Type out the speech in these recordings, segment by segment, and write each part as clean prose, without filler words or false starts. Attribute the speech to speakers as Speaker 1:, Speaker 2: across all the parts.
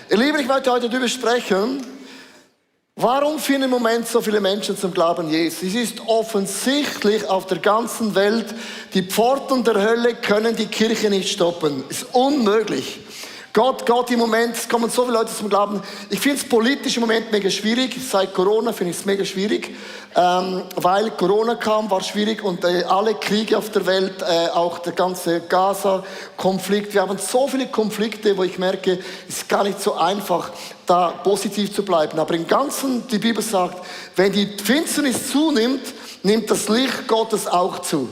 Speaker 1: Ihr Lieben, ich möchte heute darüber sprechen, warum finden im Moment so viele Menschen zum Glauben an Jesus? Es ist offensichtlich auf der ganzen Welt, die Pforten der Hölle können die Kirche nicht stoppen. Es ist unmöglich. Gott im Moment, es kommen so viele Leute zum Glauben. Ich finde es politisch im Moment mega schwierig. Seit Corona finde ich es mega schwierig. Weil Corona kam, war schwierig und alle Kriege auf der Welt, auch der ganze Gaza-Konflikt. Wir haben so viele Konflikte, wo ich merke, es ist gar nicht so einfach, da positiv zu bleiben. Aber im Ganzen, die Bibel sagt, wenn die Finsternis zunimmt, nimmt das Licht Gottes auch zu.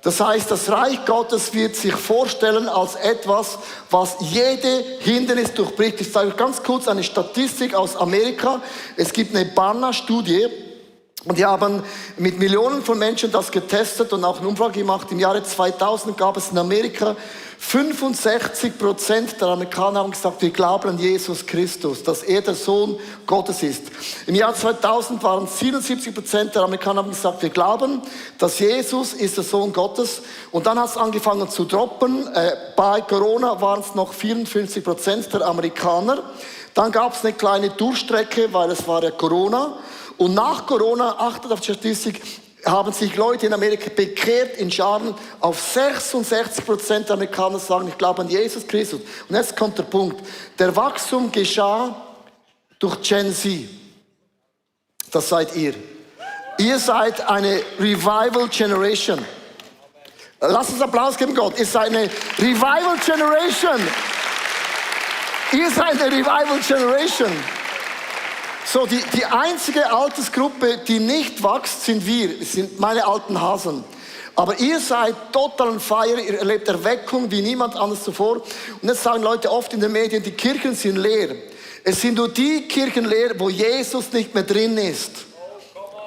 Speaker 1: Das heißt, das Reich Gottes wird sich vorstellen als etwas, was jede Hindernis durchbricht. Ich zeige euch ganz kurz eine Statistik aus Amerika. Es gibt eine Barna-Studie und die haben mit Millionen von Menschen das getestet und auch eine Umfrage gemacht. Im Jahre 2000 gab es in Amerika 65% der Amerikaner haben gesagt, wir glauben an Jesus Christus, dass er der Sohn Gottes ist. Im Jahr 2000 waren 77% der Amerikaner haben gesagt, wir glauben, dass Jesus ist der Sohn Gottes. Und dann hat es angefangen zu droppen. Bei Corona waren es noch 54% der Amerikaner. Dann gab es eine kleine Durchstrecke, weil es war ja Corona. Und nach Corona, achtet auf die Statistik, haben sich Leute in Amerika bekehrt in Scharen. Auf 66% der Amerikaner sagen, ich glaube an Jesus Christus. Und jetzt kommt der Punkt. Der Wachstum geschah durch Gen Z. Das seid ihr. Ihr seid eine Revival Generation. Lasst uns Applaus geben, Gott. Ihr seid eine Revival Generation. Ihr seid eine Revival Generation. So, die einzige Altersgruppe, die nicht wächst, sind wir. Das sind meine alten Hasen. Aber ihr seid total on fire, ihr erlebt Erweckung wie niemand anders zuvor. Und jetzt sagen Leute oft in den Medien, die Kirchen sind leer. Es sind nur die Kirchen leer, wo Jesus nicht mehr drin ist.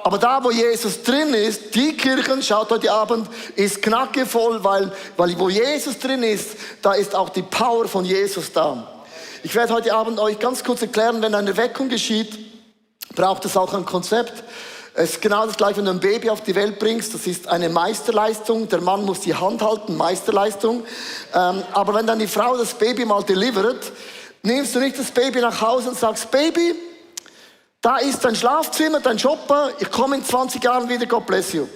Speaker 1: Aber da, wo Jesus drin ist, die Kirchen, schaut heute Abend, ist knackevoll, weil wo Jesus drin ist, da ist auch die Power von Jesus da. Ich werde heute Abend euch ganz kurz erklären, wenn eine Erweckung geschieht, braucht es auch ein Konzept. Es ist genau das gleiche, wenn du ein Baby auf die Welt bringst. Das ist eine Meisterleistung. Der Mann muss die Hand halten, Meisterleistung. Aber wenn dann die Frau das Baby mal delivert, nimmst du nicht das Baby nach Hause und sagst, Baby, da ist dein Schlafzimmer, dein Shopper, ich komme in 20 Jahren wieder, God bless you.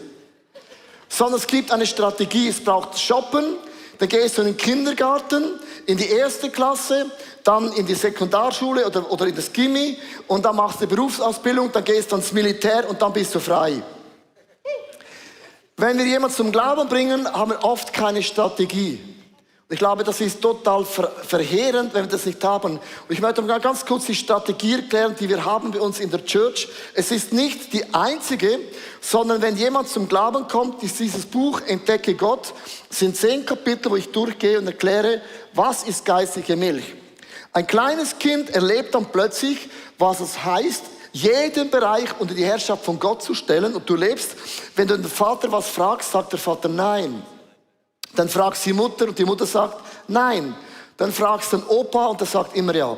Speaker 1: Sondern es gibt eine Strategie. Es braucht Shoppen, dann gehst du in den Kindergarten, in die erste Klasse, dann in die Sekundarschule oder in das Gimmi und dann machst du Berufsausbildung, dann gehst du ans Militär und dann bist du frei. Wenn wir jemanden zum Glauben bringen, haben wir oft keine Strategie. Ich glaube, das ist total verheerend, wenn wir das nicht haben. Und ich möchte mal ganz kurz die Strategie erklären, die wir haben bei uns in der Church. Es ist nicht die einzige, sondern wenn jemand zum Glauben kommt, ist dieses Buch Entdecke Gott, sind 10 Kapitel, wo ich durchgehe und erkläre, was ist geistliche Milch. Ein kleines Kind erlebt dann plötzlich, was es heißt, jeden Bereich unter die Herrschaft von Gott zu stellen. Und du lebst, wenn du den Vater was fragst, sagt der Vater nein. Dann fragst du die Mutter und die Mutter sagt nein. Dann fragst du den Opa und der sagt immer ja.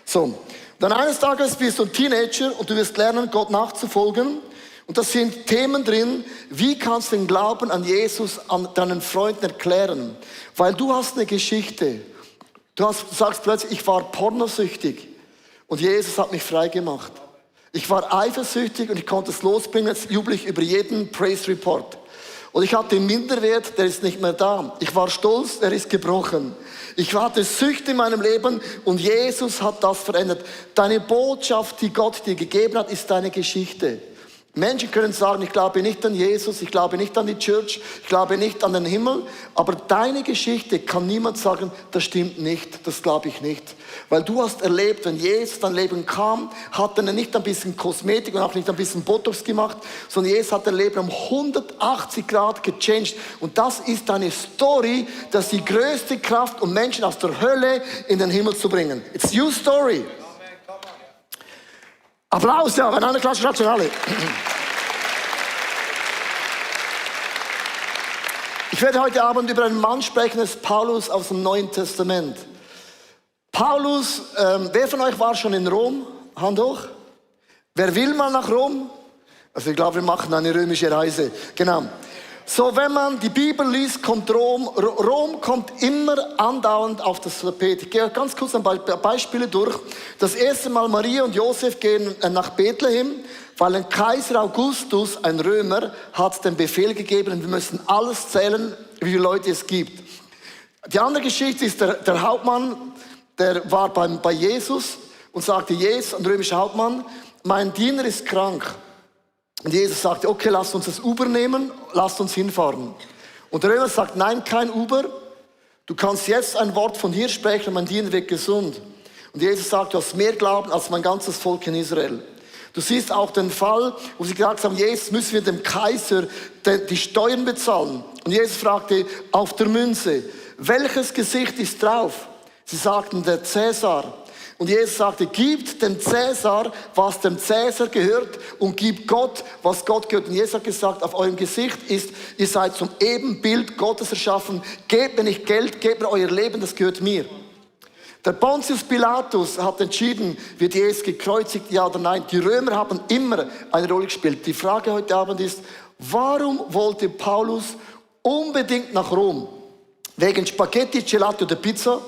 Speaker 1: So, dann eines Tages bist du ein Teenager und du wirst lernen, Gott nachzufolgen. Und das sind Themen drin, wie kannst du den Glauben an Jesus an deinen Freunden erklären? Weil du hast eine Geschichte. Du sagst plötzlich, ich war pornosüchtig und Jesus hat mich frei gemacht. Ich war eifersüchtig und ich konnte es losbringen, jetzt jubel ich über jeden Praise Report. Und ich hatte einen Minderwert, der ist nicht mehr da. Ich war stolz, der ist gebrochen. Ich hatte Süchte in meinem Leben und Jesus hat das verändert. Deine Botschaft, die Gott dir gegeben hat, ist deine Geschichte. Menschen können sagen, ich glaube nicht an Jesus, ich glaube nicht an die Church, ich glaube nicht an den Himmel, aber deine Geschichte kann niemand sagen, das stimmt nicht, das glaube ich nicht. Weil du hast erlebt, wenn Jesus dein Leben kam, hat er nicht ein bisschen Kosmetik und auch nicht ein bisschen Botox gemacht, sondern Jesus hat dein Leben um 180 Grad gechanged. Und das ist deine Story, das ist die größte Kraft, um Menschen aus der Hölle in den Himmel zu bringen. It's your story. Applaus, ja, wenn eine Klasse klatschen alle. Ich werde heute Abend über einen Mann sprechen, das ist Paulus aus dem Neuen Testament. Paulus, wer von euch war schon in Rom? Hand hoch. Wer will mal nach Rom? Also ich glaube, wir machen eine römische Reise. Genau. So, wenn man die Bibel liest, kommt Rom. Rom kommt immer andauernd auf das Tapet. Ich gehe ganz kurz ein paar Beispiele durch. Das erste Mal Maria und Josef gehen nach Bethlehem, weil ein Kaiser Augustus, ein Römer, hat den Befehl gegeben, wir müssen alles zählen, wie viele Leute es gibt. Die andere Geschichte ist der Hauptmann, der war bei Jesus und sagte, Jesus, ein römischer Hauptmann, mein Diener ist krank. Und Jesus sagte, okay, lasst uns das Uber nehmen, lasst uns hinfahren. Und der Römer sagt, nein, kein Uber. Du kannst jetzt ein Wort von hier sprechen und mein Diener wird gesund. Und Jesus sagt, du hast mehr Glauben als mein ganzes Volk in Israel. Du siehst auch den Fall, wo sie gesagt haben, jetzt müssen wir dem Kaiser die Steuern bezahlen. Und Jesus fragte auf der Münze, welches Gesicht ist drauf? Sie sagten, der Cäsar. Und Jesus sagte, gebt dem Cäsar, was dem Cäsar gehört und gebt Gott, was Gott gehört. Und Jesus hat gesagt, auf eurem Gesicht ist, ihr seid zum Ebenbild Gottes erschaffen. Gebt mir nicht Geld, gebt mir euer Leben, das gehört mir. Der Pontius Pilatus hat entschieden, wird Jesus gekreuzigt, ja oder nein. Die Römer haben immer eine Rolle gespielt. Die Frage heute Abend ist, warum wollte Paulus unbedingt nach Rom? Wegen Spaghetti, Gelato oder Pizza?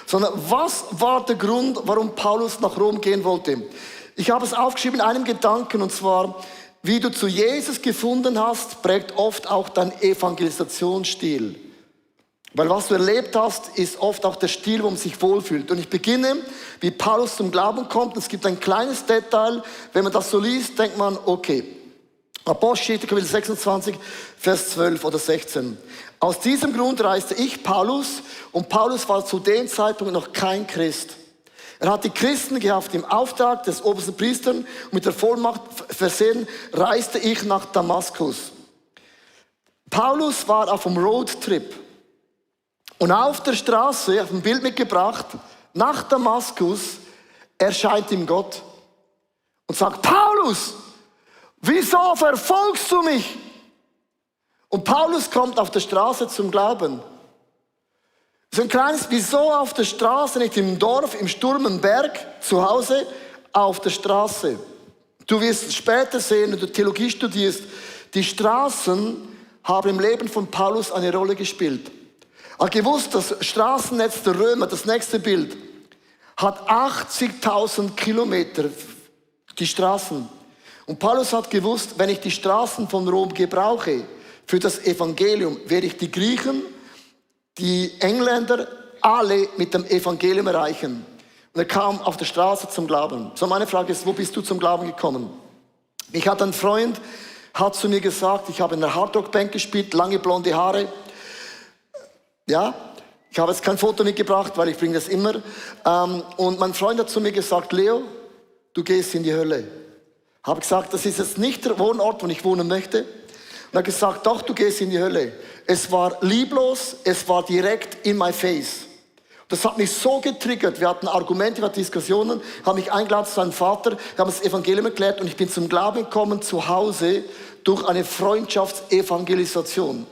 Speaker 1: Sondern was war der Grund, warum Paulus nach Rom gehen wollte? Ich habe es aufgeschrieben in einem Gedanken, und zwar, wie du zu Jesus gefunden hast, prägt oft auch dein Evangelisationsstil. Weil was du erlebt hast, ist oft auch der Stil, wo man sich wohlfühlt. Und ich beginne, wie Paulus zum Glauben kommt. Es gibt ein kleines Detail, wenn man das so liest, denkt man, okay. Apostelgeschichte, Kapitel 26, Vers 12 oder 16. Aus diesem Grund reiste ich, Paulus, und Paulus war zu dem Zeitpunkt noch kein Christ. Er hat die Christen gehabt im Auftrag des obersten Priesters und mit der Vollmacht versehen, reiste ich nach Damaskus. Paulus war auf einem Roadtrip und auf der Straße, ich habe ein Bild mitgebracht, nach Damaskus erscheint ihm Gott und sagt, Paulus, wieso verfolgst du mich? Und Paulus kommt auf der Straße zum Glauben. So ein kleines, wieso auf der Straße, nicht im Dorf, im Sturm, im Berg, zu Hause, auf der Straße. Du wirst später sehen, wenn du Theologie studierst, die Straßen haben im Leben von Paulus eine Rolle gespielt. Er hat gewusst, das Straßennetz der Römer, das nächste Bild, hat 80.000 Kilometer, die Straßen. Und Paulus hat gewusst, wenn ich die Straßen von Rom gebrauche, für das Evangelium werde ich die Griechen, die Engländer, alle mit dem Evangelium erreichen. Und er kam auf der Straße zum Glauben. So, meine Frage ist, wo bist du zum Glauben gekommen? Ich hatte einen Freund, hat zu mir gesagt, ich habe in einer Hardrock-Band gespielt, lange blonde Haare. Ja, ich habe jetzt kein Foto mitgebracht, weil ich bringe das immer. Und mein Freund hat zu mir gesagt, Leo, du gehst in die Hölle. Habe gesagt, das ist jetzt nicht der Wohnort, wo ich wohnen möchte. Und er hat gesagt, doch, du gehst in die Hölle. Es war lieblos, es war direkt in my face. Das hat mich so getriggert. Wir hatten Argumente, wir hatten Diskussionen, haben mich eingeladen zu seinem Vater, wir haben das Evangelium erklärt und ich bin zum Glauben gekommen zu Hause durch eine Freundschaftsevangelisation.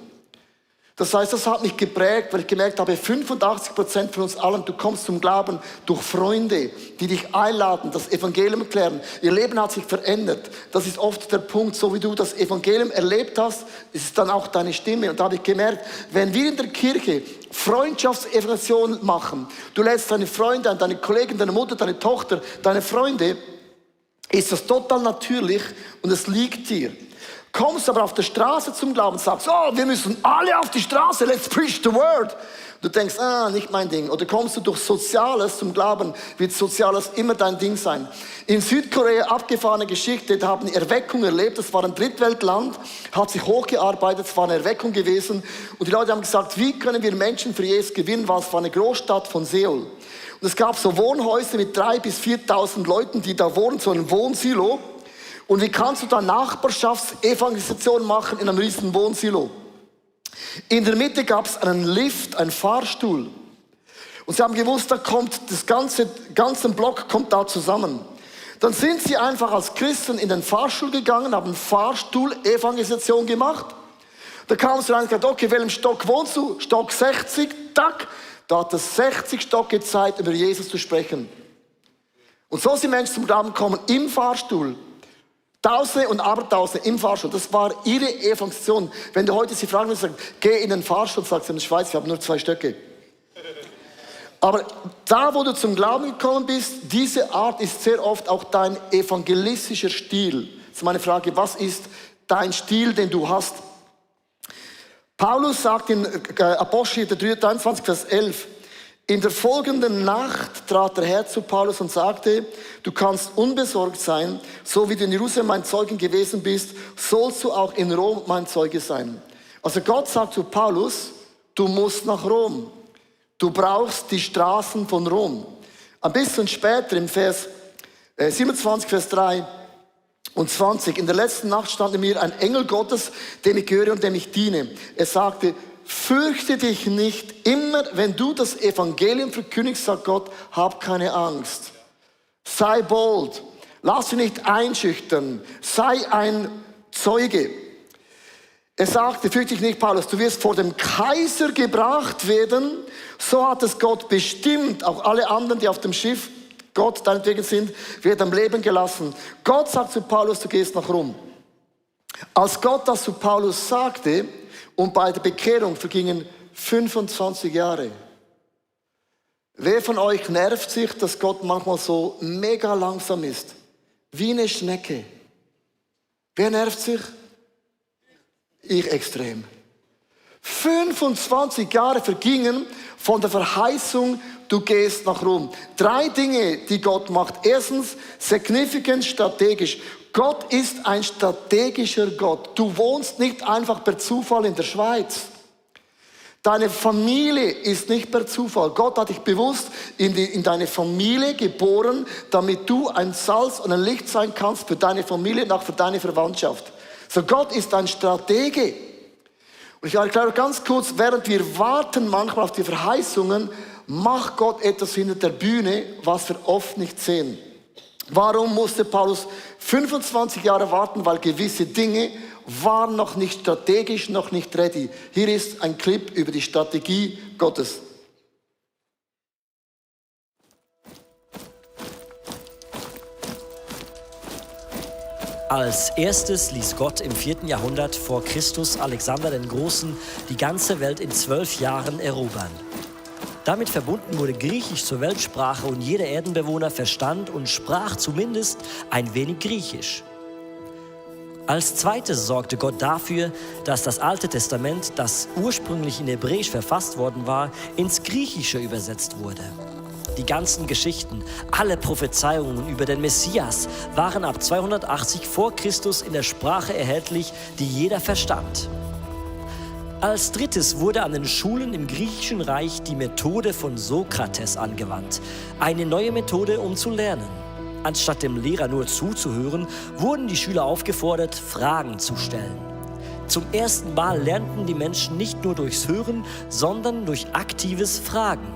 Speaker 1: Das heißt, das hat mich geprägt, weil ich gemerkt habe, 85% von uns allen, du kommst zum Glauben durch Freunde, die dich einladen, das Evangelium erklären. Ihr Leben hat sich verändert. Das ist oft der Punkt, so wie du das Evangelium erlebt hast, ist es dann auch deine Stimme. Und da habe ich gemerkt, wenn wir in der Kirche Freundschaftsevangelisation machen, du lädst deine Freunde ein, deine Kollegen, deine Mutter, deine Tochter, deine Freunde, ist das total natürlich und es liegt dir. Kommst aber auf der Straße zum Glauben und sagst, oh, wir müssen alle auf die Straße, let's preach the word. Du denkst, nicht mein Ding. Oder kommst du durch Soziales zum Glauben, wird Soziales immer dein Ding sein. In Südkorea, abgefahrene Geschichte, da haben die Erweckung erlebt, das war ein Drittweltland, hat sich hochgearbeitet, es war eine Erweckung gewesen. Und die Leute haben gesagt, wie können wir Menschen für Jesus gewinnen, weil es war eine Großstadt von Seoul. Und es gab so Wohnhäuser mit 3.000 bis 4.000 Leuten, die da wohnen, so ein Wohnsilo. Und wie kannst du da Nachbarschaftsevangelisation machen in einem riesen Wohnsilo? In der Mitte gab es einen Lift, einen Fahrstuhl. Und sie haben gewusst, da kommt das ganze Block kommt da zusammen. Dann sind sie einfach als Christen in den Fahrstuhl gegangen, haben Fahrstuhl-Evangelisation gemacht. Da kamen sie rein und gesagt, okay, welchem Stock wohnst du? Stock 60, tack. Da hat es 60 Stocke Zeit, über Jesus zu sprechen. Und so sind Menschen zum Glauben gekommen im Fahrstuhl. Tausende und Abertausende im Fahrstuhl. Das war ihre Evangelisation. Wenn du heute sie fragen willst, sagst, geh in den Fahrstuhl, sagst du in der Schweiz, wir haben nur 2 Stöcke. Aber da, wo du zum Glauben gekommen bist, diese Art ist sehr oft auch dein evangelistischer Stil. Das ist meine Frage, was ist dein Stil, den du hast? Paulus sagt in Apostelgeschichte 23, Vers 11, in der folgenden Nacht trat der Herr zu Paulus und sagte, du kannst unbesorgt sein, so wie du in Jerusalem mein Zeuge gewesen bist, sollst du auch in Rom mein Zeuge sein. Also Gott sagt zu Paulus, du musst nach Rom. Du brauchst die Straßen von Rom. Ein bisschen später im Vers 27, Vers 3 und 20. In der letzten Nacht stand in mir ein Engel Gottes, dem ich gehöre und dem ich diene. Er sagte, fürchte dich nicht, immer wenn du das Evangelium verkündigst, sagt Gott, hab keine Angst. Sei bold, lass dich nicht einschüchtern, sei ein Zeuge. Er sagte, fürchte dich nicht, Paulus, du wirst vor dem Kaiser gebracht werden. So hat es Gott bestimmt. Auch alle anderen, die auf dem Schiff Gott deinetwegen sind, wird am Leben gelassen. Gott sagt zu Paulus, du gehst nach Rom. Als Gott das zu Paulus sagte und bei der Bekehrung vergingen 25 Jahre. Wer von euch nervt sich, dass Gott manchmal so mega langsam ist? Wie eine Schnecke. Wer nervt sich? Ich extrem. 25 Jahre vergingen von der Verheißung, du gehst nach Rom. 3 Dinge, die Gott macht. Erstens, significant, strategisch. Gott ist ein strategischer Gott. Du wohnst nicht einfach per Zufall in der Schweiz. Deine Familie ist nicht per Zufall. Gott hat dich bewusst in deine Familie geboren, damit du ein Salz und ein Licht sein kannst für deine Familie und auch für deine Verwandtschaft. So, Gott ist ein Stratege. Und ich erkläre ganz kurz, während wir warten manchmal auf die Verheißungen, macht Gott etwas hinter der Bühne, was wir oft nicht sehen. Warum musste Paulus 25 Jahre warten? Weil gewisse Dinge waren noch nicht strategisch, noch nicht ready. Hier ist ein Clip über die Strategie Gottes.
Speaker 2: Als erstes ließ Gott im 4. Jahrhundert vor Christus Alexander den Großen die ganze Welt in 12 Jahren erobern. Damit verbunden wurde Griechisch zur Weltsprache und jeder Erdenbewohner verstand und sprach zumindest ein wenig Griechisch. Als zweites sorgte Gott dafür, dass das Alte Testament, das ursprünglich in Hebräisch verfasst worden war, ins Griechische übersetzt wurde. Die ganzen Geschichten, alle Prophezeiungen über den Messias waren ab 280 vor Christus in der Sprache erhältlich, die jeder verstand. Als drittes wurde an den Schulen im Griechischen Reich die Methode von Sokrates angewandt. Eine neue Methode, um zu lernen. Anstatt dem Lehrer nur zuzuhören, wurden die Schüler aufgefordert, Fragen zu stellen. Zum ersten Mal lernten die Menschen nicht nur durchs Hören, sondern durch aktives Fragen.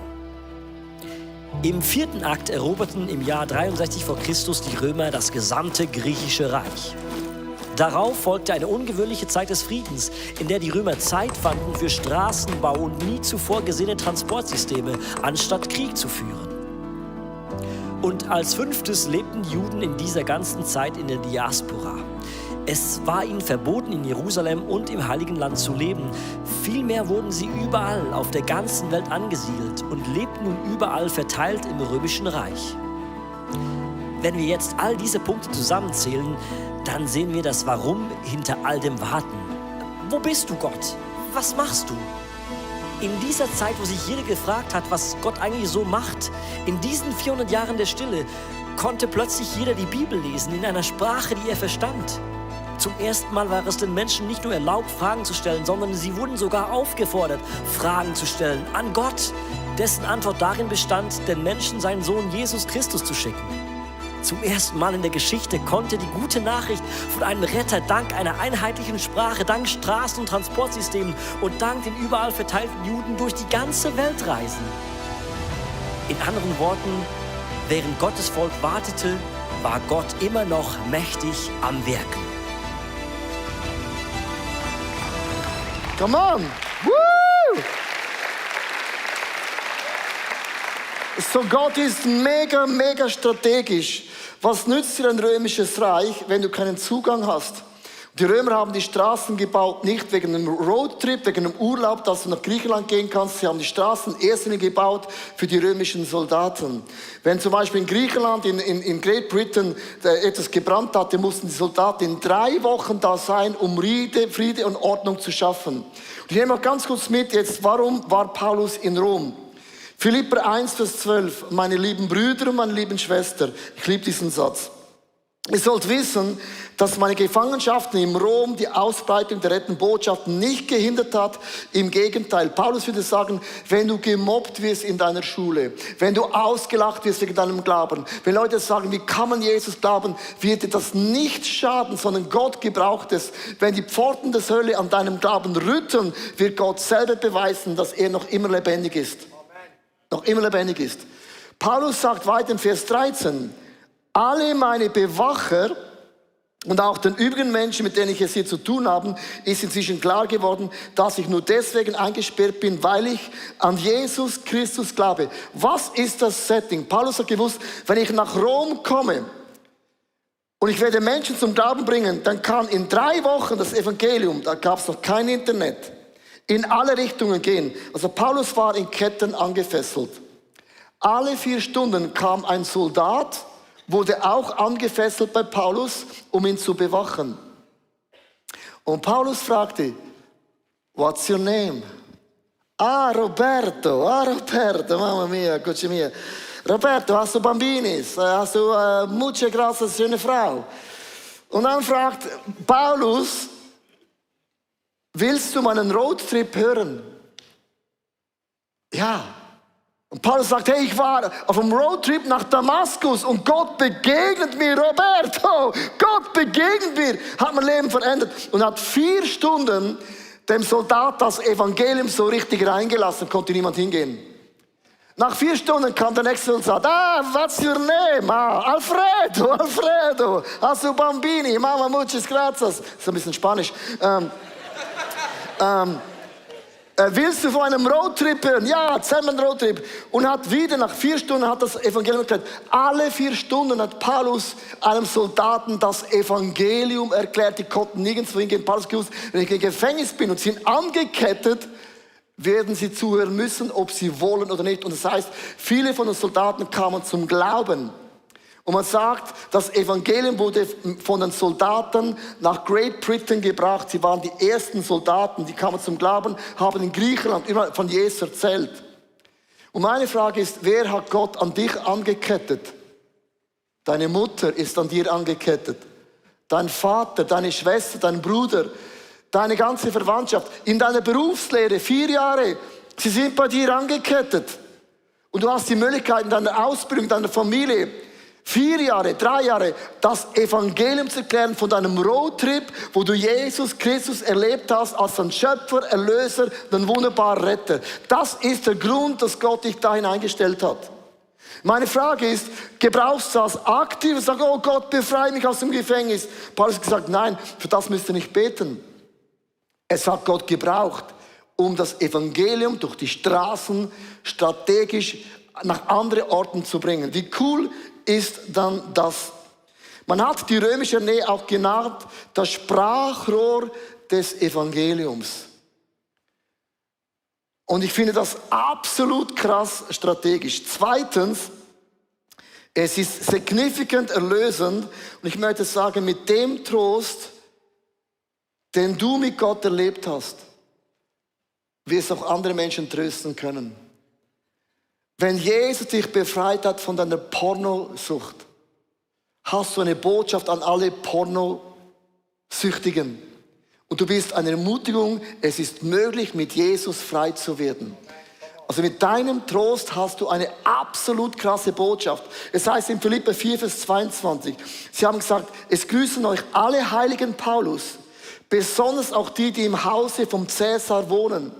Speaker 2: Im 4. Akt eroberten im Jahr 63 vor Christus die Römer das gesamte griechische Reich. Darauf folgte eine ungewöhnliche Zeit des Friedens, in der die Römer Zeit fanden für Straßenbau und nie zuvor gesehene Transportsysteme, anstatt Krieg zu führen. Und als 5. lebten die Juden in dieser ganzen Zeit in der Diaspora. Es war ihnen verboten, in Jerusalem und im Heiligen Land zu leben. Vielmehr wurden sie überall auf der ganzen Welt angesiedelt und lebten nun überall verteilt im Römischen Reich. Wenn wir jetzt all diese Punkte zusammenzählen, dann sehen wir das Warum hinter all dem Warten. Wo bist du, Gott? Was machst du? In dieser Zeit, wo sich jeder gefragt hat, was Gott eigentlich so macht, in diesen 400 Jahren der Stille, konnte plötzlich jeder die Bibel lesen in einer Sprache, die er verstand. Zum ersten Mal war es den Menschen nicht nur erlaubt, Fragen zu stellen, sondern sie wurden sogar aufgefordert, Fragen zu stellen an Gott, dessen Antwort darin bestand, den Menschen seinen Sohn Jesus Christus zu schicken. Zum ersten Mal in der Geschichte konnte die gute Nachricht von einem Retter dank einer einheitlichen Sprache, dank Straßen- und Transportsystemen und dank den überall verteilten Juden durch die ganze Welt reisen. In anderen Worten, während Gottes Volk wartete, war Gott immer noch mächtig am Wirken.
Speaker 1: Come on! Woo! So, Gott ist mega, mega strategisch. Was nützt dir ein römisches Reich, wenn du keinen Zugang hast? Die Römer haben die Straßen gebaut, nicht wegen einem Roadtrip, wegen einem Urlaub, dass du nach Griechenland gehen kannst. Sie haben die Straßen erst gebaut für die römischen Soldaten. Wenn zum Beispiel in Griechenland, in Great Britain etwas gebrannt hatte, mussten die Soldaten in 3 Wochen da sein, um Friede und Ordnung zu schaffen. Und ich nehme auch ganz kurz mit jetzt, warum war Paulus in Rom? Philipper 1, Vers 12, meine lieben Brüder und meine lieben Schwestern, ich liebe diesen Satz. Ihr sollt wissen, dass meine Gefangenschaften in Rom die Ausbreitung der rettenden Botschaft nicht gehindert hat. Im Gegenteil, Paulus würde sagen, wenn du gemobbt wirst in deiner Schule, wenn du ausgelacht wirst wegen deinem Glauben, wenn Leute sagen, wie kann man Jesus glauben, wird dir das nicht schaden, sondern Gott gebraucht es. Wenn die Pforten des Hölle an deinem Glauben rütteln, wird Gott selber beweisen, dass er noch immer lebendig ist. Noch immer lebendig ist. Paulus sagt weiter in Vers 13, alle meine Bewacher und auch den übrigen Menschen, mit denen ich es hier zu tun habe, ist inzwischen klar geworden, dass ich nur deswegen eingesperrt bin, weil ich an Jesus Christus glaube. Was ist das Setting? Paulus hat gewusst, wenn ich nach Rom komme und ich werde Menschen zum Glauben bringen, dann kann in 3 Wochen das Evangelium, da gab es noch kein Internet, in alle Richtungen gehen. Also Paulus war in Ketten angefesselt. Alle 4 Stunden kam ein Soldat, wurde auch angefesselt bei Paulus, um ihn zu bewachen. Und Paulus fragte, what's your name? Roberto, mamma mia, cuccia mia. Roberto, hast du Bambinis? Hast du muchas gracias, schöne Frau? Und dann fragt Paulus, willst du meinen Roadtrip hören? Ja. Und Paulus sagt, hey, ich war auf einem Roadtrip nach Damaskus und Gott begegnet mir, Roberto, Gott begegnet mir, hat mein Leben verändert und hat 4 Stunden dem Soldat das Evangelium so richtig reingelassen, konnte niemand hingehen. Nach 4 Stunden kam der nächste und sagt, what's your name? Alfredo, hast du Bambini? Mama, muchas gracias. Das ist ein bisschen Spanisch. Willst du von einem Roadtrip hören? Ja, erzähl mir einen Roadtrip. Und hat wieder nach 4 Stunden hat das Evangelium erklärt. Alle 4 Stunden hat Paulus einem Soldaten das Evangelium erklärt. Die konnten nirgendwo hingehen. Paulus gewusst, wenn ich im Gefängnis bin und sind angekettet, werden sie zuhören müssen, ob sie wollen oder nicht. Und das heißt, viele von den Soldaten kamen zum Glauben. Und man sagt, das Evangelium wurde von den Soldaten nach Great Britain gebracht. Sie waren die ersten Soldaten, die kamen zum Glauben, haben in Griechenland immer von Jesus erzählt. Und meine Frage ist, wer hat Gott an dich angekettet? Deine Mutter ist an dir angekettet. Dein Vater, deine Schwester, dein Bruder, deine ganze Verwandtschaft. In deiner Berufslehre, 4 Jahre, sie sind bei dir angekettet. Und du hast die Möglichkeit in deiner Ausbildung, deiner Familie, 4 Jahre, 3 Jahre, das Evangelium zu erklären von deinem Roadtrip, wo du Jesus Christus erlebt hast als dein Schöpfer, Erlöser, den wunderbaren Retter. Das ist der Grund, dass Gott dich da hineingestellt hat. Meine Frage ist, gebrauchst du das aktiv und sagst, oh Gott, befreie mich aus dem Gefängnis? Paulus hat gesagt, nein, für das müsst ihr nicht beten. Es hat Gott gebraucht, um das Evangelium durch die Straßen strategisch nach anderen Orten zu bringen. Wie cool ist dann das? Man hat die römische Armee auch genannt, das Sprachrohr des Evangeliums. Und ich finde das absolut krass strategisch. Zweitens, es ist significant erlösend und ich möchte sagen, mit dem Trost, den du mit Gott erlebt hast, wirst auch andere Menschen trösten können. Wenn Jesus dich befreit hat von deiner Pornosucht, hast du eine Botschaft an alle Pornosüchtigen. Und du bist eine Ermutigung, es ist möglich, mit Jesus frei zu werden. Also mit deinem Trost hast du eine absolut krasse Botschaft. Es heißt in Philipper 4, Vers 22, sie haben gesagt, es grüßen euch alle heiligen Paulus, besonders auch die, die im Hause vom Cäsar wohnen.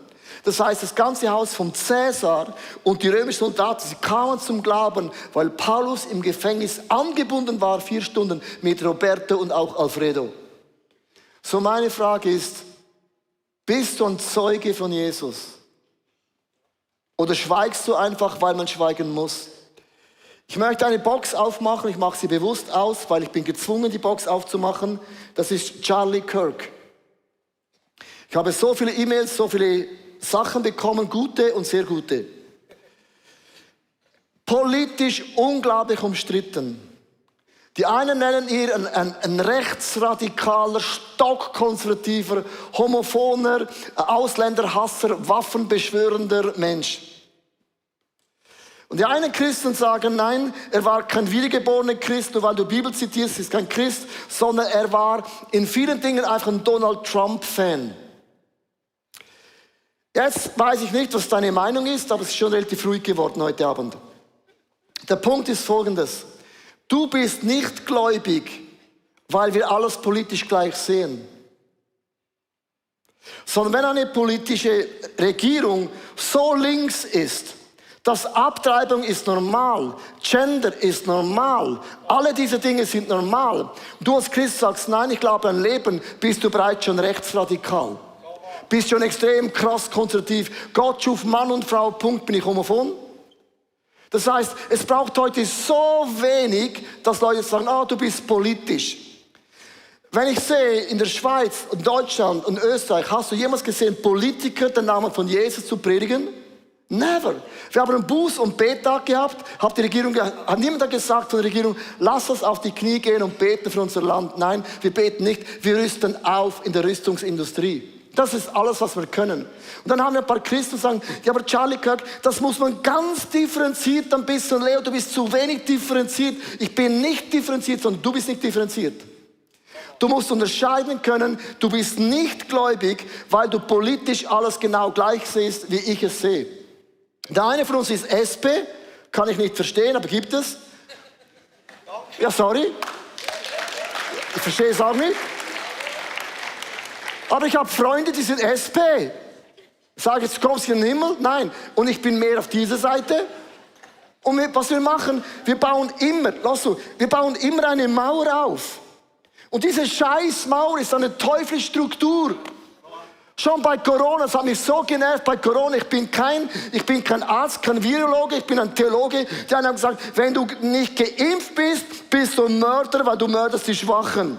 Speaker 1: Das heißt, das ganze Haus vom Cäsar und die römischen Soldaten, sie kamen zum Glauben, weil Paulus im Gefängnis angebunden war, 4 Stunden mit Roberto und auch Alfredo. So meine Frage ist, bist du ein Zeuge von Jesus? Oder schweigst du einfach, weil man schweigen muss? Ich möchte eine Box aufmachen, ich mache sie bewusst aus, weil ich bin gezwungen, die Box aufzumachen. Das ist Charlie Kirk. Ich habe so viele E-Mails, so viele Sachen bekommen, gute und sehr gute. Politisch unglaublich umstritten. Die einen nennen ihn ein rechtsradikaler, stockkonservativer, homophoner, Ausländerhasser, waffenbeschwörender Mensch. Und die einen Christen sagen, nein, er war kein wiedergeborener Christ, nur weil du Bibel zitierst, ist kein Christ, sondern er war in vielen Dingen einfach ein Donald Trump-Fan. Jetzt weiß ich nicht, was deine Meinung ist, aber es ist schon relativ ruhig geworden heute Abend. Der Punkt ist folgendes. Du bist nicht gläubig, weil wir alles politisch gleich sehen. Sondern wenn eine politische Regierung so links ist, dass Abtreibung ist normal, Gender ist normal, alle diese Dinge sind normal. Du als Christ sagst, nein, ich glaube an Leben, bist du bereits schon rechtsradikal. Bist schon extrem krass konservativ. Gott schuf Mann und Frau, Punkt, bin ich homophon? Das heißt, es braucht heute so wenig, dass Leute sagen, du bist politisch. Wenn ich sehe, in der Schweiz, in Deutschland und Österreich, hast du jemals gesehen, Politiker den Namen von Jesus zu predigen? Never. Wir haben einen Buß- und Bettag gehabt, hat niemand gesagt von der Regierung, lass uns auf die Knie gehen und beten für unser Land. Nein, wir beten nicht, wir rüsten auf in der Rüstungsindustrie. Das ist alles, was wir können. Und dann haben wir ein paar Christen, die sagen, ja, aber Charlie Kirk, das muss man ganz differenziert ein bisschen, Leo, du bist zu wenig differenziert. Ich bin nicht differenziert, sondern du bist nicht differenziert. Du musst unterscheiden können, du bist nicht gläubig, weil du politisch alles genau gleich siehst, wie ich es sehe. Der eine von uns ist SP, kann ich nicht verstehen, aber gibt es. Ja, sorry. Ich verstehe es auch nicht. Aber ich habe Freunde, die sind SP. Ich sage, jetzt kommst du in den Himmel? Nein. Und ich bin mehr auf dieser Seite. Und was wir machen, wir bauen immer eine Mauer auf. Und diese scheiß Mauer ist eine teuflische Struktur. Schon bei Corona, das hat mich so genervt bei Corona, ich bin kein Arzt, kein Virologe, ich bin ein Theologe. Die einen haben gesagt, wenn du nicht geimpft bist, bist du ein Mörder, weil du mörderst die Schwachen.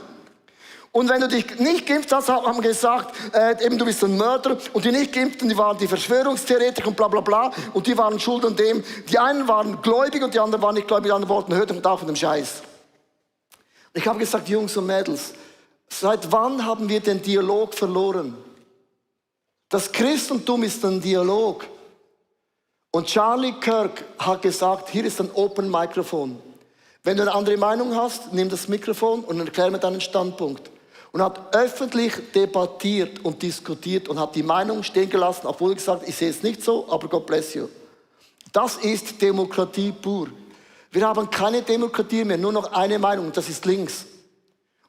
Speaker 1: Und wenn du dich nicht geimpft hast, haben wir gesagt, eben du bist ein Mörder. Und die nicht geimpften, die waren die Verschwörungstheoretiker und bla bla bla. Und die waren schuld an dem. Die einen waren gläubig und die anderen waren nicht gläubig. Die anderen wollten, hört doch auf mit dem Scheiß. Ich habe gesagt, Jungs und Mädels, seit wann haben wir den Dialog verloren? Das Christentum ist ein Dialog. Und Charlie Kirk hat gesagt, hier ist ein Open Mikrofon. Wenn du eine andere Meinung hast, nimm das Mikrofon und erklär mir deinen Standpunkt. Und hat öffentlich debattiert und diskutiert und hat die Meinung stehen gelassen, obwohl er gesagt hat, ich sehe es nicht so, aber God bless you. Das ist Demokratie pur. Wir haben keine Demokratie mehr, nur noch eine Meinung, das ist links.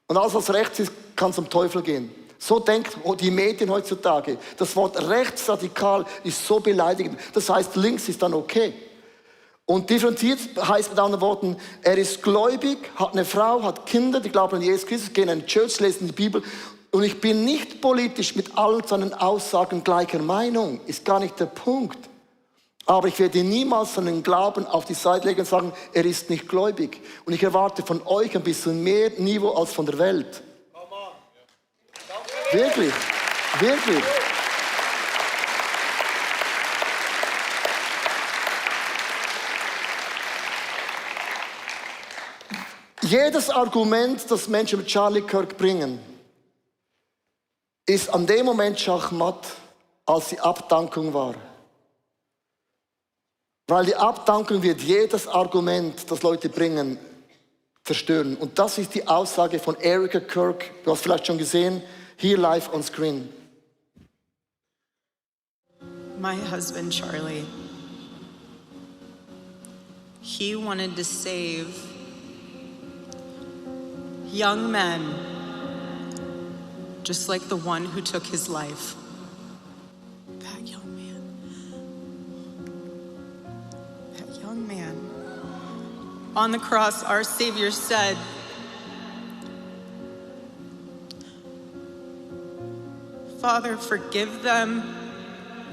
Speaker 1: Und alles, was rechts ist, kann zum Teufel gehen. So denken die Medien heutzutage. Das Wort rechtsradikal ist so beleidigend. Das heißt, links ist dann okay. Und differenziert heißt mit anderen Worten, er ist gläubig, hat eine Frau, hat Kinder, die glauben an Jesus Christus, gehen in eine Church, lesen die Bibel. Und ich bin nicht politisch mit allen seinen Aussagen gleicher Meinung. Ist gar nicht der Punkt. Aber ich werde niemals seinen Glauben auf die Seite legen und sagen, er ist nicht gläubig. Und ich erwarte von euch ein bisschen mehr Niveau als von der Welt. Wirklich, wirklich. Jedes Argument, das Menschen mit Charlie Kirk bringen, ist an dem Moment schachmatt, als die Abdankung war. Weil die Abdankung wird jedes Argument, das Leute bringen, zerstören. Und das ist die Aussage von Erica Kirk. Du hast vielleicht schon gesehen, hier live on screen.
Speaker 3: My husband, Charlie, he wanted to save young men, just like the one who took his life. That young man. That young man. On the cross, our Savior said, Father, forgive them,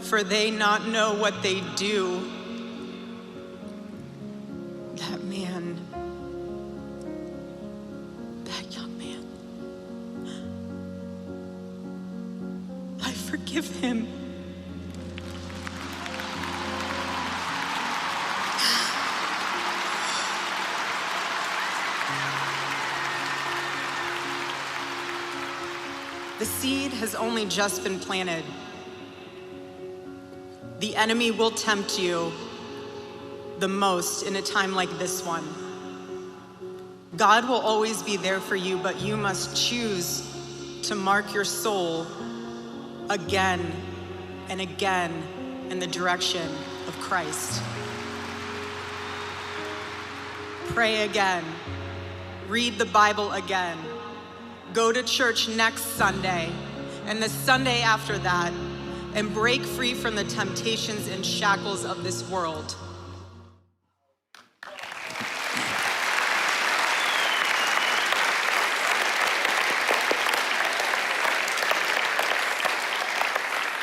Speaker 3: for they not know what they do. That man forgive him. The seed has only just been planted. The enemy will tempt you the most in a time like this one. God will always be there for you, but you must choose to mark your soul again and again in the direction of Christ. Pray again. Read the Bible again. Go to church next Sunday and the Sunday after that, and break free from the temptations and shackles of this world.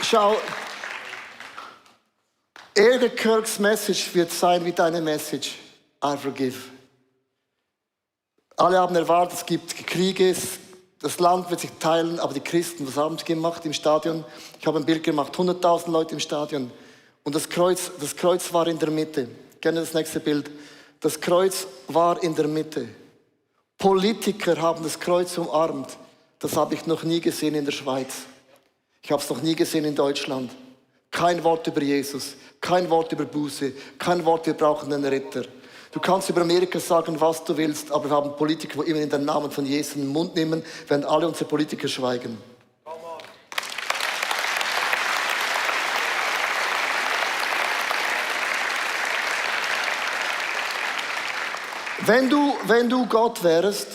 Speaker 1: Schau, Eric Kirks Message wird sein wie deine Message. I forgive. Alle haben erwartet, es gibt Kriege, das Land wird sich teilen, aber die Christen, was haben sie gemacht im Stadion? Ich habe ein Bild gemacht, 100.000 Leute im Stadion. Und das Kreuz war in der Mitte. Gerne das nächste Bild. Das Kreuz war in der Mitte. Politiker haben das Kreuz umarmt. Das habe ich noch nie gesehen in der Schweiz. Ich habe es noch nie gesehen in Deutschland. Kein Wort über Jesus, kein Wort über Buße, kein Wort, wir brauchen einen Retter. Du kannst über Amerika sagen, was du willst, aber wir haben Politiker, die immer in den Namen von Jesus in den Mund nehmen, während alle unsere Politiker schweigen. Wenn du Gott wärst,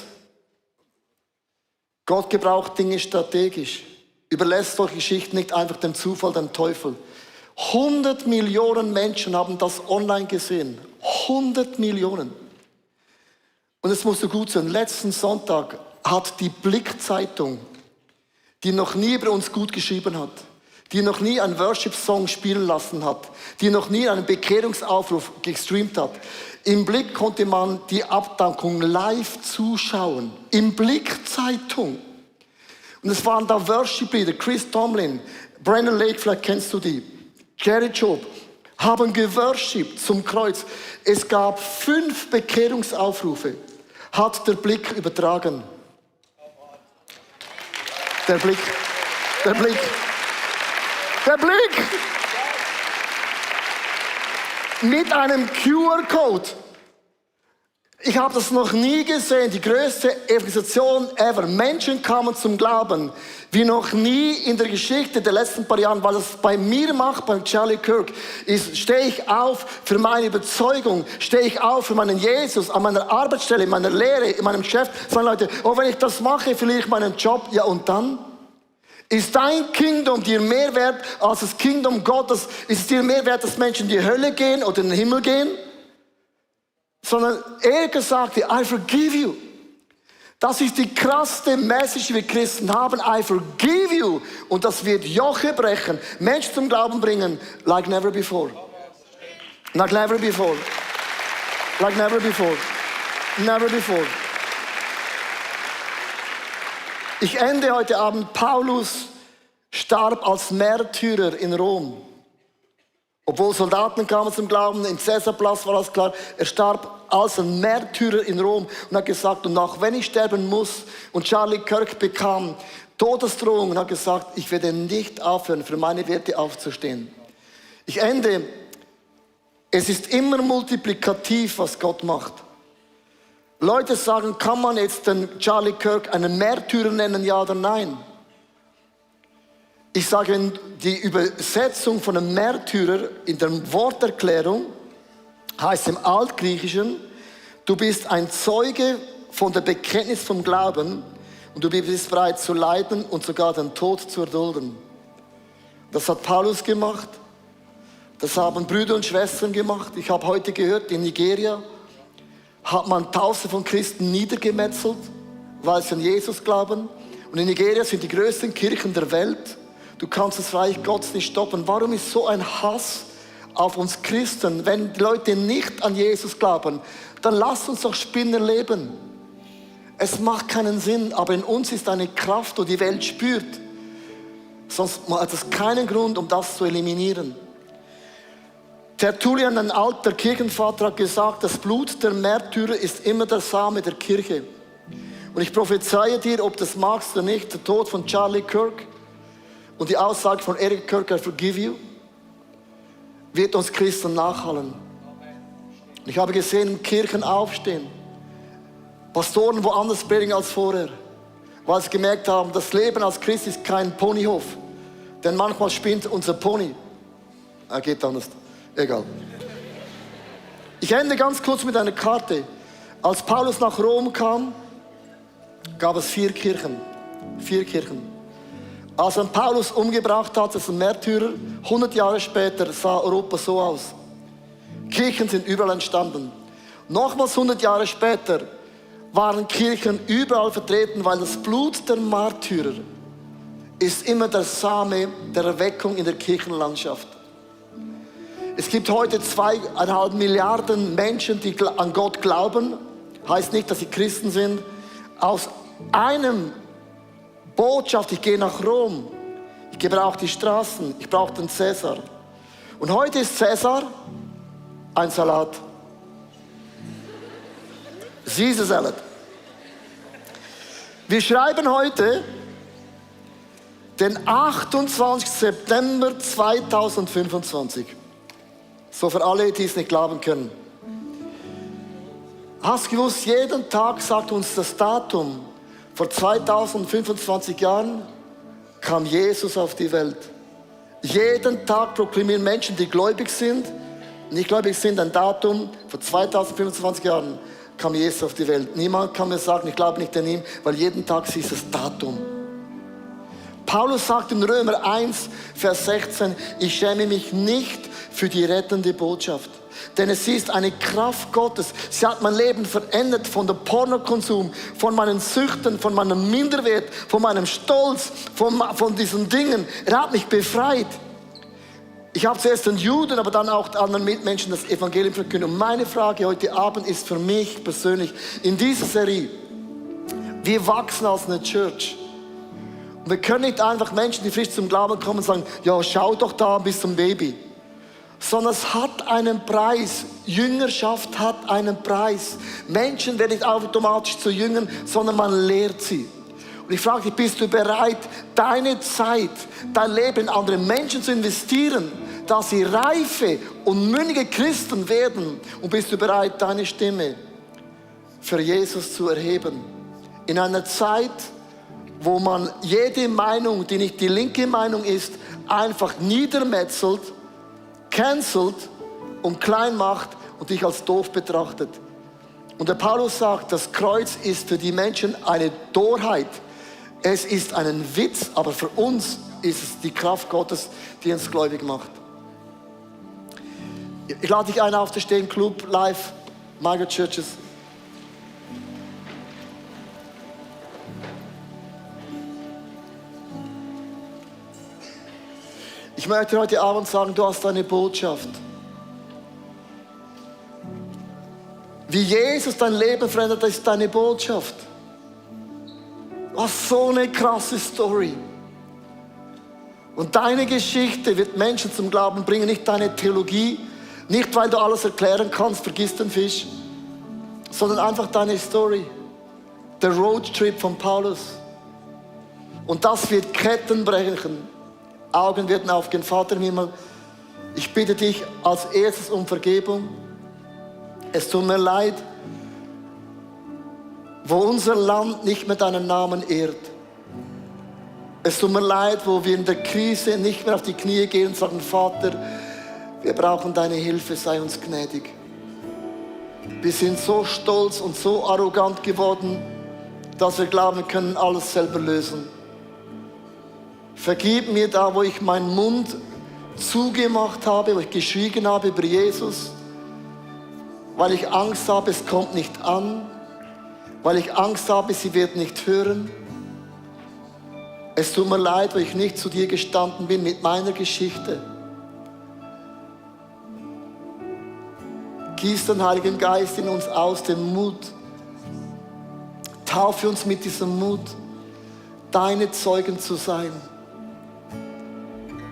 Speaker 1: Gott gebraucht Dinge strategisch. Überlässt solche Geschichten nicht einfach dem Zufall, dem Teufel. 100 Millionen Menschen haben das online gesehen. 100 Millionen. Und es musst du gut sein. Letzten Sonntag hat die Blick-Zeitung, die noch nie über uns gut geschrieben hat, die noch nie einen Worship-Song spielen lassen hat, die noch nie einen Bekehrungsaufruf gestreamt hat, im Blick konnte man die Abdankung live zuschauen. Im Blick-Zeitung. Und es waren da Worship-Leader, Chris Tomlin, Brandon Lake, vielleicht kennst du die, Jerry Job, haben geworshipped zum Kreuz. Es gab 5 Bekehrungsaufrufe, hat der Blick übertragen. Der Blick. Mit einem QR-Code. Ich habe das noch nie gesehen, die größte Evangelisation ever. Menschen kamen zum Glauben, wie noch nie in der Geschichte der letzten paar Jahre, weil es bei mir macht, bei Charlie Kirk, ist, stehe ich auf für meine Überzeugung, stehe ich auf für meinen Jesus, an meiner Arbeitsstelle, in meiner Lehre, in meinem Geschäft. Sagen Leute, oh, wenn ich das mache, verliere ich meinen Job. Ja, und dann? Ist dein Kingdom dir mehr wert als das Kingdom Gottes? Ist es dir mehr wert, dass Menschen in die Hölle gehen oder in den Himmel gehen? Sondern er gesagt, I forgive you. Das ist die krasseste Message, die wir Christen haben. I forgive you. Und das wird Joche brechen, Menschen zum Glauben bringen, like never before. Like never before. Like never before. Never before. Ich ende heute Abend. Paulus starb als Märtyrer in Rom. Obwohl Soldaten kamen zum Glauben, im Caesarplatz war alles klar. Er starb als ein Märtyrer in Rom und hat gesagt, und auch wenn ich sterben muss, und Charlie Kirk bekam Todesdrohung und hat gesagt, ich werde nicht aufhören, für meine Werte aufzustehen. Ich ende, es ist immer multiplikativ, was Gott macht. Leute sagen, kann man jetzt den Charlie Kirk einen Märtyrer nennen, ja oder nein? Ich sage, die Übersetzung von einem Märtyrer in der Worterklärung heißt im Altgriechischen, du bist ein Zeuge von der Bekenntnis vom Glauben und du bist bereit zu leiden und sogar den Tod zu erdulden. Das hat Paulus gemacht, das haben Brüder und Schwestern gemacht. Ich habe heute gehört, in Nigeria hat man Tausende von Christen niedergemetzelt, weil sie an Jesus glauben. Und in Nigeria sind die größten Kirchen der Welt. Du kannst das Reich Gottes nicht stoppen. Warum ist so ein Hass auf uns Christen? Wenn die Leute nicht an Jesus glauben, dann lasst uns doch Spinnen leben. Es macht keinen Sinn, aber in uns ist eine Kraft, die die Welt spürt. Sonst hat es keinen Grund, um das zu eliminieren. Tertullian, ein alter Kirchenvater, hat gesagt, das Blut der Märtyrer ist immer der Same der Kirche. Und ich prophezeie dir, ob das magst oder nicht, der Tod von Charlie Kirk und die Aussage von Eric Kirk, I forgive you, wird uns Christen nachhallen. Ich habe gesehen, Kirchen aufstehen, Pastoren woanders predigen als vorher, weil sie gemerkt haben, das Leben als Christ ist kein Ponyhof. Denn manchmal spinnt unser Pony. Er geht anders. Egal. Ich ende ganz kurz mit einer Karte. Als Paulus nach Rom kam, gab es 4 Kirchen. 4 Kirchen. Als man Paulus umgebracht hat, als ein Märtyrer, 100 Jahre später sah Europa so aus. Kirchen sind überall entstanden. Nochmals 100 Jahre später waren Kirchen überall vertreten, weil das Blut der Märtyrer ist immer der Same der Erweckung in der Kirchenlandschaft. Es gibt heute 2,5 Milliarden Menschen, die an Gott glauben. Heißt nicht, dass sie Christen sind. Aus einem Botschaft, ich gehe nach Rom. Ich gebrauche die Straßen. Ich brauche den Cäsar. Und heute ist Cäsar ein Salat. Caesar Salad. Wir schreiben heute den 28. September 2025. So für alle, die es nicht glauben können. Hast du gewusst, jeden Tag sagt uns das Datum. Vor 2025 Jahren kam Jesus auf die Welt. Jeden Tag proklamieren Menschen, die gläubig sind, nicht gläubig sind, ein Datum. Vor 2025 Jahren kam Jesus auf die Welt. Niemand kann mir sagen, ich glaube nicht an ihn, weil jeden Tag ist das Datum. Paulus sagt in Römer 1, Vers 16, ich schäme mich nicht für die rettende Botschaft. Denn es ist eine Kraft Gottes. Sie hat mein Leben verändert von dem Pornokonsum, von meinen Süchten, von meinem Minderwert, von meinem Stolz, von diesen Dingen. Er hat mich befreit. Ich habe zuerst den Juden, aber dann auch anderen Mitmenschen das Evangelium verkündet. Und meine Frage heute Abend ist für mich persönlich in dieser Serie, wir wachsen als eine Church. Und wir können nicht einfach Menschen, die frisch zum Glauben kommen, sagen, ja, schau doch da bis zum Baby. Sondern es hat einen Preis. Jüngerschaft hat einen Preis. Menschen werden nicht automatisch zu Jüngern, sondern man lehrt sie. Und ich frage dich, bist du bereit, deine Zeit, dein Leben in andere Menschen zu investieren, dass sie reife und mündige Christen werden? Und bist du bereit, deine Stimme für Jesus zu erheben? In einer Zeit, wo man jede Meinung, die nicht die linke Meinung ist, einfach niedermetzelt, cancelt und klein macht und dich als doof betrachtet. Und der Paulus sagt, das Kreuz ist für die Menschen eine Torheit. Es ist ein Witz, aber für uns ist es die Kraft Gottes, die uns gläubig macht. Ich lade dich ein auf den Stehen Club live, Migrant Churches. Ich möchte heute Abend sagen, du hast eine Botschaft. Wie Jesus dein Leben verändert, das ist deine Botschaft. Was so eine krasse Story. Und deine Geschichte wird Menschen zum Glauben bringen, nicht deine Theologie, nicht weil du alles erklären kannst, vergiss den Fisch, sondern einfach deine Story. Der Roadtrip von Paulus. Und das wird Ketten brechen. Augen werden aufgehen. Vater im Himmel, ich bitte dich als erstes um Vergebung. Es tut mir leid, wo unser Land nicht mehr deinen Namen ehrt. Es tut mir leid, wo wir in der Krise nicht mehr auf die Knie gehen und sagen, Vater, wir brauchen deine Hilfe, sei uns gnädig. Wir sind so stolz und so arrogant geworden, dass wir glauben, wir können alles selber lösen. Vergib mir da, wo ich meinen Mund zugemacht habe, wo ich geschwiegen habe über Jesus, weil ich Angst habe, es kommt nicht an, weil ich Angst habe, sie wird nicht hören. Es tut mir leid, weil ich nicht zu dir gestanden bin mit meiner Geschichte. Gieß den Heiligen Geist in uns aus, den Mut. Taufe uns mit diesem Mut, deine Zeugen zu sein.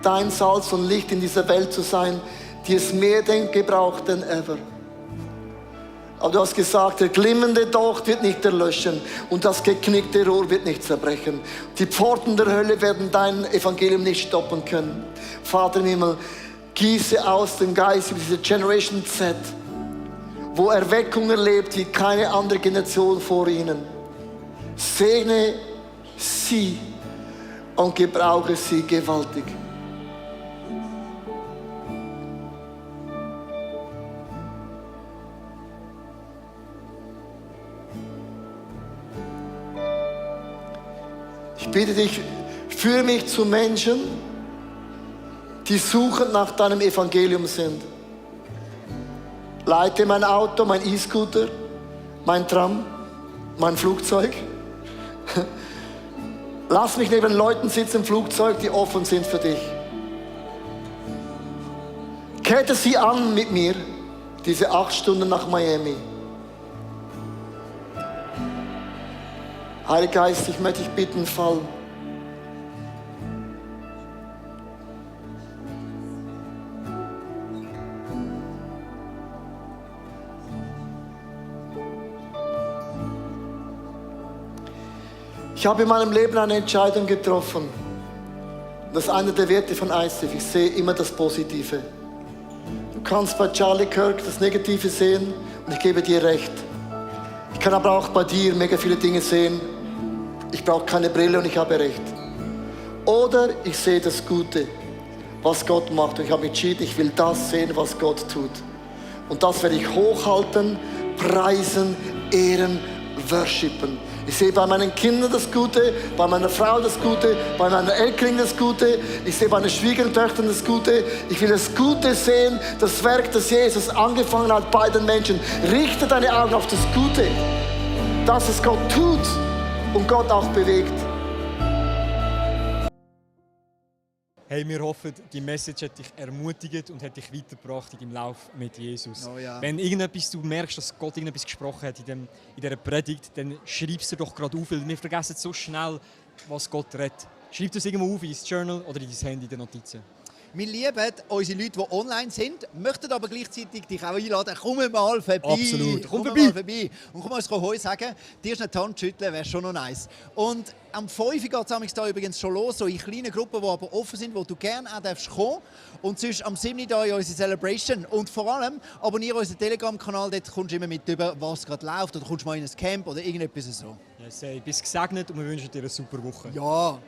Speaker 1: dein Salz und Licht in dieser Welt zu sein, die es mehr denn gebraucht denn ever. Aber du hast gesagt, der glimmende Docht wird nicht erlöschen und das geknickte Rohr wird nicht zerbrechen. Die Pforten der Hölle werden dein Evangelium nicht stoppen können. Vater im Himmel, gieße aus dem Geist über diese Generation Z, wo Erweckung erlebt wie keine andere Generation vor ihnen. Segne sie und gebrauche sie gewaltig. Ich bitte dich, führe mich zu Menschen, die suchend nach deinem Evangelium sind. Leite mein Auto, mein E-Scooter, mein Tram, mein Flugzeug. Lass mich neben Leuten sitzen im Flugzeug, die offen sind für dich. Kette sie an mit mir, diese 8 Stunden nach Miami. Heiliger Geist, ich möchte dich bitten, fall. Ich habe in meinem Leben eine Entscheidung getroffen. Das ist einer der Werte von ICF. Ich sehe immer das Positive. Du kannst bei Charlie Kirk das Negative sehen und ich gebe dir recht. Ich kann aber auch bei dir mega viele Dinge sehen. Ich brauche keine Brille und ich habe recht. Oder ich sehe das Gute, was Gott macht. Und ich habe entschieden, ich will das sehen, was Gott tut. Und das werde ich hochhalten, preisen, ehren, worshipen. Ich sehe bei meinen Kindern das Gute, bei meiner Frau das Gute, bei meiner Enkelin das Gute. Ich sehe bei meinen Schwiegertöchtern das Gute. Ich will das Gute sehen, das Werk, das Jesus angefangen hat bei den Menschen. Richte deine Augen auf das Gute, dass es Gott tut und Gott auch bewegt.
Speaker 4: Hey, wir hoffen, die Message hat dich ermutigt und hat dich weitergebracht in deinem Lauf mit Jesus.
Speaker 5: Oh ja.
Speaker 4: Wenn du merkst, dass Gott irgendetwas gesprochen hat in dieser Predigt, dann schreib es dir doch gerade auf, weil wir vergessen so schnell, was Gott redet. Schreib es irgendwo auf in dein Journal oder in dein Handy in den Notizen.
Speaker 5: Wir lieben unsere Leute, die online sind, möchten aber gleichzeitig dich auch einladen, komm mal vorbei.
Speaker 4: Absolut. Komm
Speaker 5: mal vorbei. Und komm uns Heu sagen, dir ist eine Hand schütteln, wäre schon noch nice. Und am 5 geht es da übrigens schon los, so in kleinen Gruppen, die aber offen sind, wo du gerne auch kommen darfst. Und sonst am 7. da in unsere Celebration. Und vor allem abonniere unseren Telegram-Kanal, dort kommst du immer mit über, was gerade läuft. Oder kommst mal in ein Camp oder irgendetwas so.
Speaker 4: Yes, hey, bist gesegnet und wir wünschen dir eine super Woche.
Speaker 5: Ja.